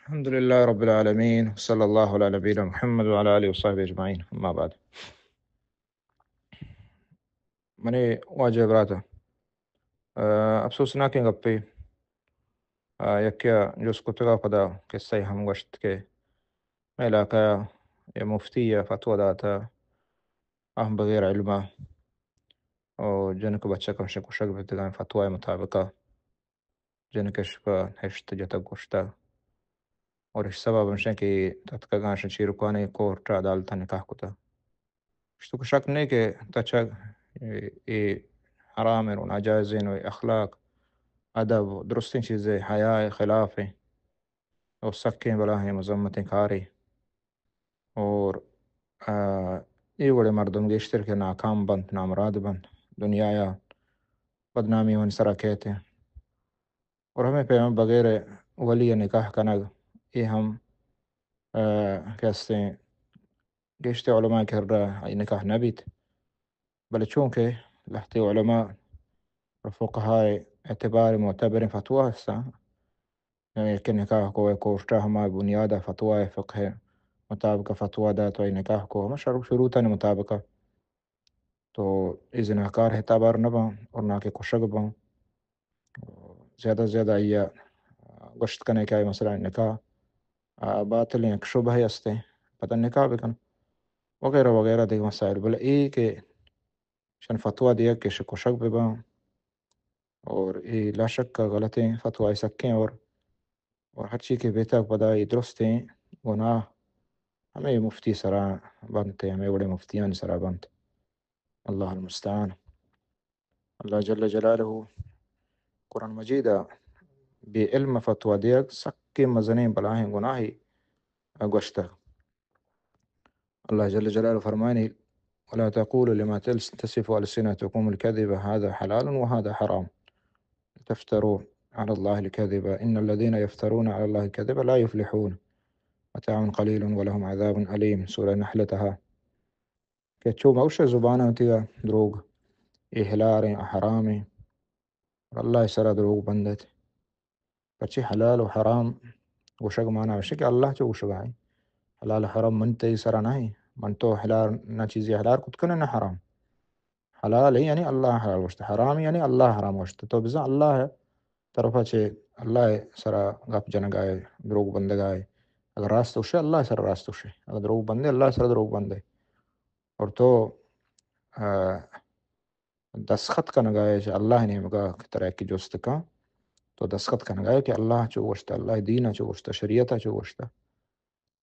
الحمد لله رب العالمين، وصلى الله على نبينا محمد وعلى آله وصحبه أجمعين. أما بعد. منی واجہ برات، آ، افسوسناکیں گپے، آ، یکے ءَ جست کتگ ءَ پدا قصہ ہم گوشت کہ مئے علاقہ ءَ یک مفتی ءَ فتویٰ دات ءَ ہم بغیر علم ءَ، او جنک بچک ہمشہ کشگ بیتگ ءَ فتویٰ ءِ مطابق ءَ جنکش پہ ہشت جتگ کشتگ۔ اور اش سبب ہمشہ کہ تتکگاں شہ چیرکانی کورٹ ءَ عدالت ءَ نکاح کتگ۔ اشتو کہ شک نہیں کہ تچگ اے، اے حرام و ناجائز و اخلاق، ادب و درستیں چیزے حیا خلاف ہیں اور سکیں بلاہیں مذمتیں کارے۔ اور، آ، اے وڑے مردم گیشتر کہ ناکام بنت، نامراد بنت، دنیا یا بدنامی ہم سرا کیت۔ اور ہمے پیما بغیر ولی نکاح کنگ، اے ہم، آ، کہ استیں گیشتر علماء کرا اے نکاح نہ بیت۔ بلے چونکہ لہتے علماء و فقہاء اعتبار معتبریں فتویٰ ہستاں، یعنی کہ نکاح کو اے کورٹ ءَ ہما بنیاد ءَ فتویٰ فقہ مطابق فتویٰ دات و اے نکاح کو ہما شر-، شروطانی مطابق، تو اے زناکار اعتبار نہ باں اور نہ کہ کشگ باں۔ زیادہ زیادہ آئی ءَ گوشت کنے کہ آئی مثلاً نکاح، آ، باطل، یک شبہ ہستے، پتہ نکاح بکن وغیرہ وغیرہ دیگہ مسائل۔ بلے اے کہ شن فتویٰ دیگ کہ شہ کشگ بہ باں، اور اے لا شک غلطیں فتویٰ سکیں، اور، اور ہرچی کہ بیتگ پدا اے درستیں گناہ ہمے مفتی سرا بنت، ہمے وڑیں مفتیانی سرا بنت۔ اللہ المستعان۔ اللہ جل جلالہ قرآن مجید ءَ بے علم فتویٰ دیگ سکیں مزنیں بلاہیں گناہے گوشتگ۔ اللہ جل جلالہ فرمانی: ولا تقولوا لما تل-، تصف ألسنتكم الكذب هذا حلال وهذا حرام لتفتروا على الله الكذب إن الذين يفترون على الله الكذب لا يفلحون متاع قليل ولهم عذاب أليم۔ سورہ نحل تہا۔ کہ چو مگوش زبان وتی ءَ دروگ، اے حلال ایں، آ حرام ایں، اور اللہ ءِ سرا دروگ بندت۔ پرچے حلال و حرام گوشگ مانا ہمیش کہ اللہ چو گوشگ ءَ ایں۔ حلال حرام من تئی سرا نہ ایں۔ من تو حلال نہ چیزے حلال کت کنے نہ حرام۔ حلال ایں یعنی اللہ حلال گوشت، حرام ایں یعنی اللہ حرام گوشت۔ تو بزاں اللہ ءِ طرفا چہ اللہ ءِ سرا گپ جنگ ءَ ئے، دروگ بندگ ءَ ئے۔ اگر راست گوشے اللہ ءِ سرا راست گوشے، اگر دروگ بندے اللہ ءِ سرا دروگ بندے۔ اور تو، آ، دستخط کنگ ءَ ئے چہ اللہ ءِ نیمگ ءَ کہ ترا یکے جست کن، تو دستخط کنگ ءَ ئے کہ اللہ چو گوشتہ، اللہ ءِ دین ءَ چو گوشتہ، شریعت ءَ چو گوشتہ۔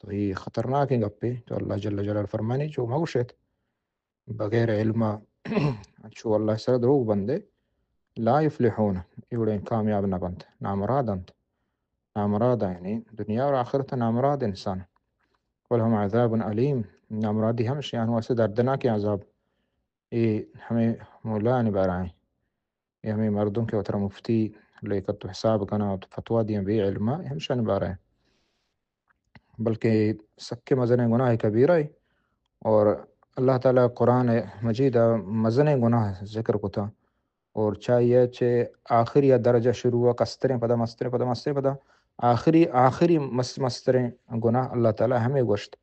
تو اے خطرناکیں گپے۔ تو اللہ جل جلالہ فرمانی چو مگوشیت بغیر علم ءَ چو اللہ ءِ سرا دروگ بندے، لا یفلحون، اے وڑیں کامیاب نہ بنت، نامراد انت۔ نامراد یعنی دنیا اور آخرت نامراد انسان۔ ولهم عذاب أليم، نامرادی ہمیش ایں، آہانی واسطہ دردناکیں عذاب۔ اے ہمے مولایانی بارہ ایں، اے ہمے مردم کہ وترا مفتی لیکت و حساب کناں و فتویٰ دیاں بے علم ءَ، اے ہمشانی بارہ ایں۔ بلکہ سکیں مزنیں گناہ کبیرہ ایں۔ اور اللہ تعالیٰ قرآن مجید ءَ مزنیں گناہ ذکر کتا۔ اور چاہیے چہ آخری درجہ شروع ءَ کستریں پدا مستریں، پدا مستریں، پدا آخری، آخری مس-، مستریں گناہ اللہ تعالیٰ ہمے گوشت: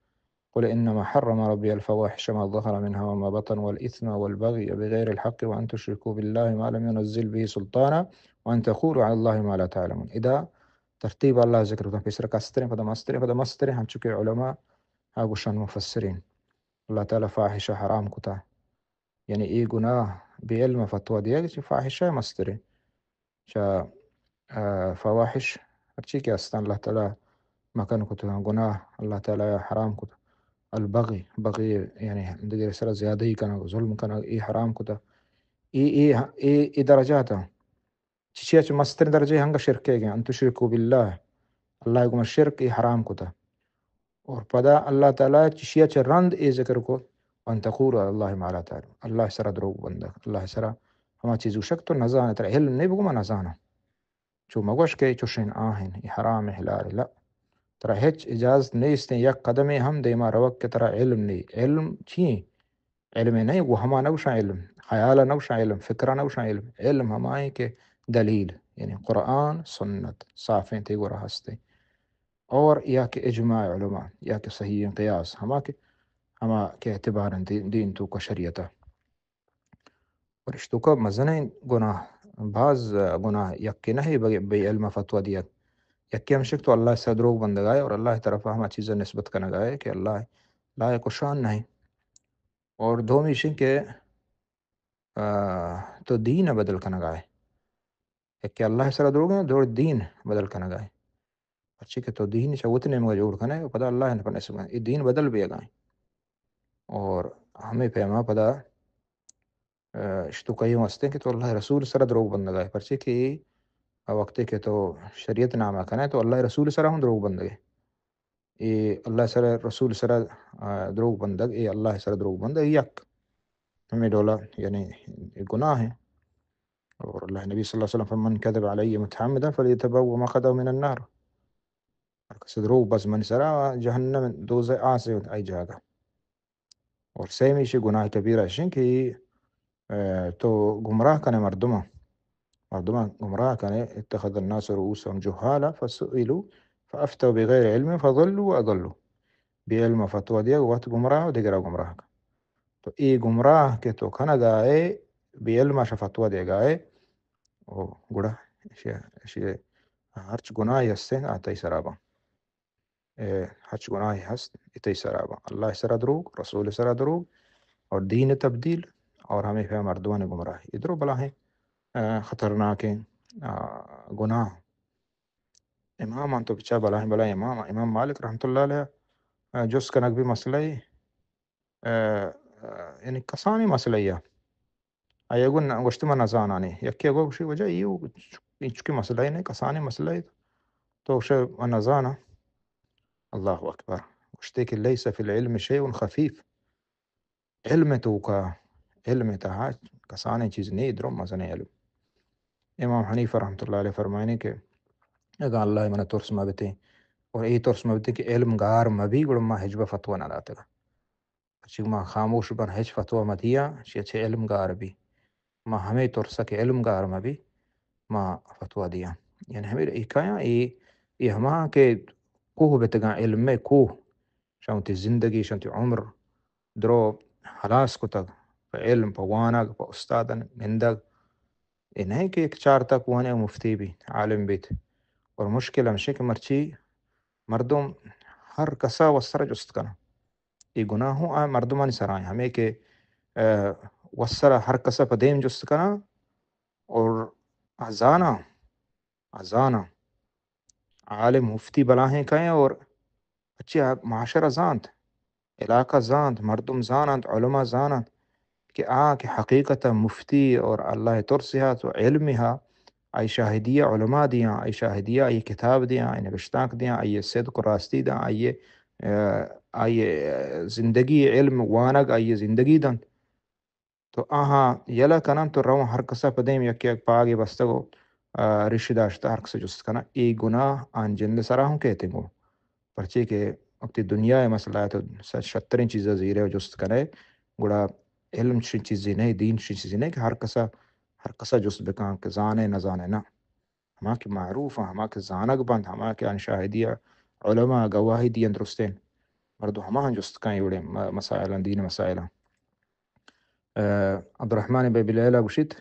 قل إنما حرم ربي الفواحش ما ظهر منها وما بطن والإثم والبغي بغير الحق وأن تشركوا بالله ما لم ينزل به سلطانا وأن تقولوا على الله ما لا تعلمون۔ ادا ترتیب اللہ ذکر کتا، پیسر کستریں، پدا مستریں، پدا مستریں، ہنچو کہ علماء ءَ گوشن مفسرین۔ اللہ تعالیٰ فاحشہ حرام کتا۔ یعنی اے گناہ بے علم ءَ فتویٰ دیگ چہ فاحشہ مستریں۔ چہ، آ، فواحش ہرچی کہ استاں اللہ تعالیٰ مکن کتگاں، گناہ اللہ تعالیٰ حرام کت۔ البغی، بغی یعنی دگرے سرا زیادہی کنگ، ظلم کنگ، اے حرام کتا۔ اے، اے، اے، اے درجات ایں۔ چشی ءَ چہ مستریں درجہ ہنگا شرک ئیگ ایں، ان تشرکوا باللہ، اللہ ءِ گوما شرک، اے حرام کتا۔ اور پدا اللہ تعالیٰ چشی ءَ چہ رند اے ذکر کو، وان تقولوا علی اللہ ما لا تعلمون، اللہ ءِ سرا دروگ بندگ، اللہ ءِ سرا ہما چیز گوشگ تو نزانے، ترا علم نہیں، بگو ما نزاناں۔ چو مگوش کہ اے چوشیں آہن، اے حرام، اے حلال، لا۔ ترا ہچ اجازت نیست ایں یک قدمے ہم دیما روگ کہ ترا علم نہیں۔ علم چی ایں؟ علم نہیں، گو ہما نگوشاں علم، خیال نگوشاں علم، فکر نگوشاں علم۔ علم ہما ایں کہ دلیل، یعنی قرآن، سنت، صافیں تئی گورا ہستے۔ اور یا کہ اجماع علماء، یا کہ صحیح قیاس، ہما کہ، ہما کہ اعتبار انت دین، دین توکا شریعتا۔ اور اشتوکا مزنیں گناہ، باز گناہ، یکے نہ بے، بے علم فتویٰ دیگ۔ یکے ہمشک تو اللہ سرا دروگ بندگائے اور اللہ طرف ہما چیز نسبت کنگائے کہ اللہ لائق و شان نہیں۔ اور دومی شن کہ، آ، تو دین بدل کنگائے۔ یکے اللہ سرا دروگ ہیں، دور دین بدل کنگائے۔ پرچے کہ تو دین چہ وت نیمگا جوڑ کنے، پدا اللہ نہ پنس کنے۔ یہ دین بدل بیگائے۔ اور ہمیں پیما پدا، آ، اشتوکا ہستیں کہ تو اللہ رسول سرا دروگ بندگائے۔ پرچے کہ آ وقتے کہ تو شریعت نامہ کنے تو اللہ رسول سرا ہم دروگ بندگے۔ اے اللہ سرا، رسول سرا، آ، دروگ بندگ، اے اللہ سرا دروگ بندگ، یک ہمیں ڈولا، یعنی گناہ ہے۔ اور اللہ نبی صلی اللہ علیہ وسلم فرمائے، "من كذب علي متعمدا فليتبوأ مقعده من النار۔" ہر کس دروگ بس من سرا، جہنم دوزہ آسے آئی جاگہ۔ اور سیمی شی گناہ کبیرہ شن کہ، آ، تو گمراہ کنے مردماں۔ مردماں گمراہ کنے، "اتخذ الناس رؤوسهم جهالا فسئلوا فأفتوا بغير علم فضلوا وأضلوا۔" بے علم فتویٰ دیگ، وت گمراہ و دگرا گمراہ کن۔ تو اے گمراہ کہ تو کنگائے، بے علم شہ فتویٰ دیگائے، او گڑا اشی، اشی ہرچ گناہی ہستیں، آ تئی سرا باں۔ اے ہرچ گناہی ہست، اے تئی سرا باں۔ اللہ سرا دروگ، رسول سرا دروگ، اور دین تبدیل، اور ہمیں پہ مردمان گمراہی۔ اے درو بلاہیں، آ، خطرناکیں، آ، گناہ۔ امام آن تو بچا بلاہیں، بلاہیں امام، امام مالک رحمت اللہ علیہ، آ، جست کنگ بھی مسئلہ ہی، آ، آ، یعنی کسانی مسئلہ ہی۔ آئی ءَ گوں گوشت، من نزاناں۔ یکے ءَ گوشی، واجہ، اے چ-، اے چکے مسئلہ ئے نہ، کسانیں مسئلہ ئے۔ تو گوشے، من نزاناں۔ اللہ اکبر۔ گوشتے کہ لیس فی العلم شیء خفیف۔ علم ءِ توکا، علم ءِ تہا کسانیں چیز نہ ایں درو مزنیں علم۔ امام حنیفہ رحمت اللہ علیہ فرمائنے کہ اگاں اللہ ءَ من ءَ ترس مہ بتیں اور اے ترس مہ بتیں کہ علم گار مہ بی، گڑا ما ہچبر فتویٰ نہ داتگ۔ پرچی ما خاموش بن، ہچ فتویٰ مہ دیاں، چیا چہ علم گار بی۔ ما ہمے ترسا کہ علم گار مہ بی، ما فتویٰ دیاں۔ یعنی ہمے اے کایاں، اے، اے ہما کہ کوہ بتگاں، علم ءِ کوہ، شاں وتی زندگی، شاں وتی عمر درو ہلاس کتگ، پہ علم، پہ وانگ، پہ استاداں نندگ۔ اے نہ ایں کہ یک چار تا کوہنے مفتی بیت، عالم بیت۔ اور مشکل ہمشی کہ مرچی مردم ہر کسا وسرا جست کناں۔ اے گناہ ہوں آ مردمانی سرا ایں، ہمے کہ، آ، وسرا ہر کسا پہ دیم جست کناں اور آ زاناں، آ زاناں۔ عالم مفتی بلاہیں کئے اور پرچی آ معاشرہ زانت، علاقہ زانت، مردم زاننت، علماء زاننت کہ آ کہ حقیقتاً مفتی اور اللہ ءِ ترسے ہا تو علمے ہا، آئی شاہدی ءَ علماء دیاں، آئی شاہدی ءَ آئی کتاب دیاں، آئی نبشتانک دیاں، آئی صدق و راستی داں، آئی، آ، آئی زندگی علم وانگ، آئی زندگی دنت۔ تو آہاں یلہ کننت تو رواں ہر کسا پہ دیم یک یک پاگے بستگ و، آ، ریشی داشتہ ہر کسا جست کناں۔ اے گناہ آں جند سرا ہوں کئیت گوں۔ پرچے کہ وقتی دنیا ءِ مسئلہ ءَ تو س-، شتریں چیزا زیرے و جست کنے، گڑا علم چشیں چیزے نہ ایں، دین چشیں چیزے نہ ایں کہ ہر کسا، ہر کسا جست بکن کہ زانے نہ زانے نہ۔ ہما کہ معروف ایں، ہما کہ زانگ بنت، ہما کہ آں شاہدی ءَ علماء گواہی دیاں درستیں، مردم ہماہاں جست کن اے وڑیں م-، مسائلاں، دین مسائلاں۔ آ، عبدالرحمن بن ابی لیلہ گوشیت،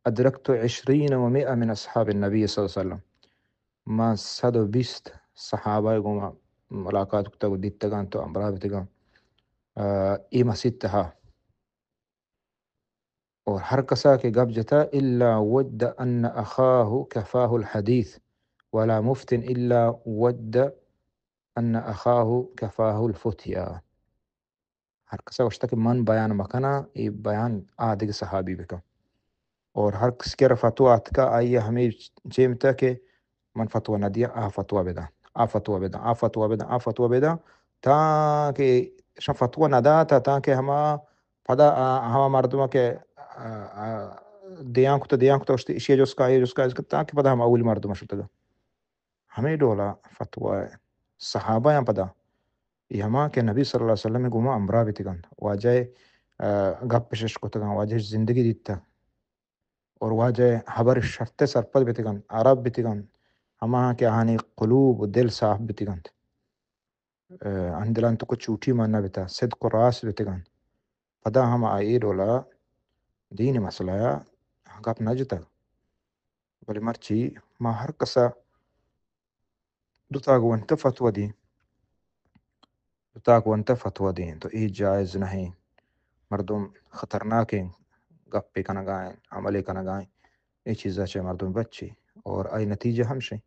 ادرکت عشرین و مئة من اصحاب النبی صلی اللہ علیہ وسلم۔ ما صد و بیست صحابہ ءَ گوں ما ملاقات کتگ و دیتگاں تو ہمراہ بیتگاں، آ، اے مسیت تہا۔ اور ہر کسا کہ گپ جتا، الا ود ان اخاہ کفاہ الحدیث، ولا مفت الا ود ان اخاہ کفاہ الفتیا۔ ہر کسا گوشتا کہ من بیان مکناں، اے بیان آ دگہ صحابی بکن۔ اور ہر کس کرا فتویٰ آتکا، آئی ءَ ہمے چیم تا کہ من فتویٰ نہ دیاں، آ فتویٰ بداں، آ فتویٰ بداں، آ فتویٰ بداں، آ فتویٰ بداں، تاں کہ شاں فتویٰ نہ داتا، تاں کہ ہما پدا آ، ہما مردم کہ، آ، آ، دیان کتا، دیان کتا، اشی جست کا، آئی جست کا، تاں کہ پدا ہما اولی مردم شتگا۔ ہمے ڈولا فتویٰ صحابہ آں پدا، اے ہما کہ نبی صلی اللہ علیہ وسلم ءَ گوما ہمراہ بیتگ انت، واجہ ءِ، آ، گپ اش کتگ انت، واجہ ءِ زندگی دیتگ اور واجہ ءِ ہبر شرط ءَ سرپد بیتگ انت، عرب بیتگ انت، ہماہاں کہ آہانی قلوب و دل صاف بیتگ انت، آہانی دلانی توکا چوٹی مان نہ بیتہ، صدق و راست بیتگ انت، پدا ہم آ اے ڈولا دینی مسئلہ ءَ گپ نہ جتگ۔ بلے مرچی ما ہر کسا دو تاک ونتہ فتویٰ دیں، دو تاک ونتہ فتویٰ دیں، تو اے جائز نہ ایں۔ مردم خطرناکیں گپے کنگا ایں، عملے کنگا ایں، اے چیزا چہ مردم بچے۔ اور آئی نتیجہ ہمشیں،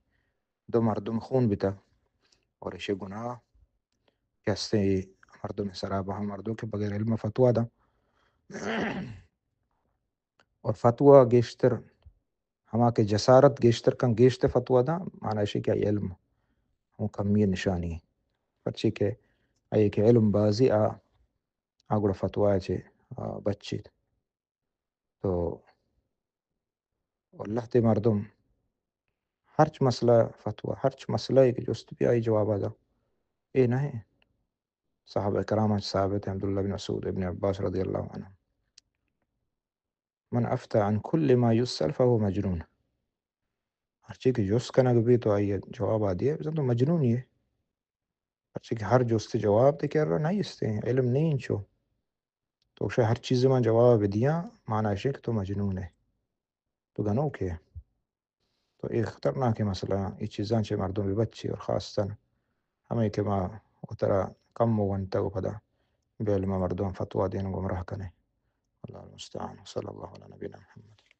دو مردم خون بیتہ اور ایشی گناہ کہ ہستیں اے مردم سرا بہا، مردم کہ بغیر علم فتویٰ داں۔ اور فتویٰ گیشتر ہما کہ جسارت گیشتر کن، گیشتر فتویٰ داں، معنی ایشی کہ علم ہم کمی نشانی۔ پرچے کہ آئی کہ علم بازی آ، آ گڑا فتویٰ چہ، آ، بچیت۔ تو اللہ تے مردم ہرچ مسئلہ فتویٰ، ہرچ مسئلہ کہ جست بی آئی جواب داں۔ اے نہ ایں۔ صحابہ کرام ثابت ایں، عبداللہ بن مسعود، ابن عباس رضی اللہ عنہ، من افتى عن كل ما يسأل فهو مجنون۔ ہرچی کہ جست کنگ بی تو آئی جواب آ دیئے، بزن تو مجنون ئے۔ پرچے کہ ہر جست جواب دے کہ نہ استیں، علم نہیں انچو۔ تو شے ہر چیز ما جواب دیاں، معنی ایشی کہ تو مجنون ئے، تو گنوک ئے۔ تو اے خطرناکیں مسئلہ ایں، اے چیزاں چہ مردم ببچے اور خاصتاً ہمے کہ ما وترا کم ونتگ و پدا بے علم مردم فتویٰ دیں گمراہ کنے۔ اللہ المستعان۔ صلی اللہ علی نبینا محمد۔